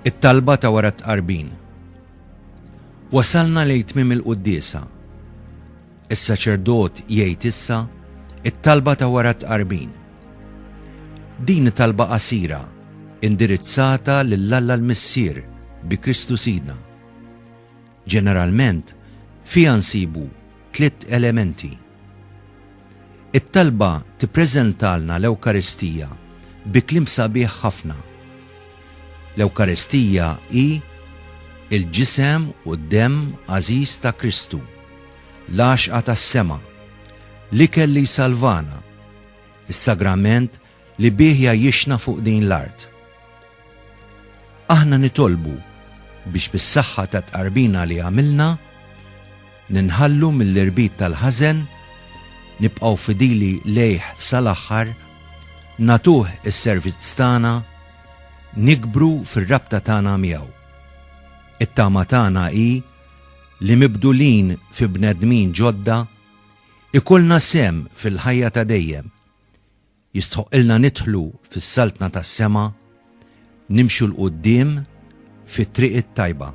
It-talba ta' wara t-tqarbin. Wasalna lejn tmiem il-quddiesa. Is-saċerdot jgħid issa it-talba ta' wara t-tqarbin. Din talba qasira indirizzata lil Alla l-Missier bi Kristu Sidna. Ġeneralment fiha nsibu tlitt elementi. It-talba tippreżentalna l-Ewkaristija bi kliem sabiħ ħafna. L-Ewkaristija hi l-Ġisem u d-Demm għażiż ta' Kristu, l-għaxqa tas-sema, l-ikel li jsalvana, is-sagrament li bih jgħajjixna fuq din l-art. Aħna nitolbu biex bis-saħħa tat-tqarbina li għamilna, ninħallu mill-irbit tal-ħażen, nibqgħu fidili lejh sal-aħħar, nagħtuh is-servizz tagħna, nikbru fir-rabta tagħna miegħu. It-tama tagħna hi li mibdulin fi bnedmin ġodda, ikollna sehem fil-ħajja ta' dejjem. Jistħoqqilna nidħlu fis-Saltna tas-sema, nimxu 'l quddiem fit-triq it-tajba.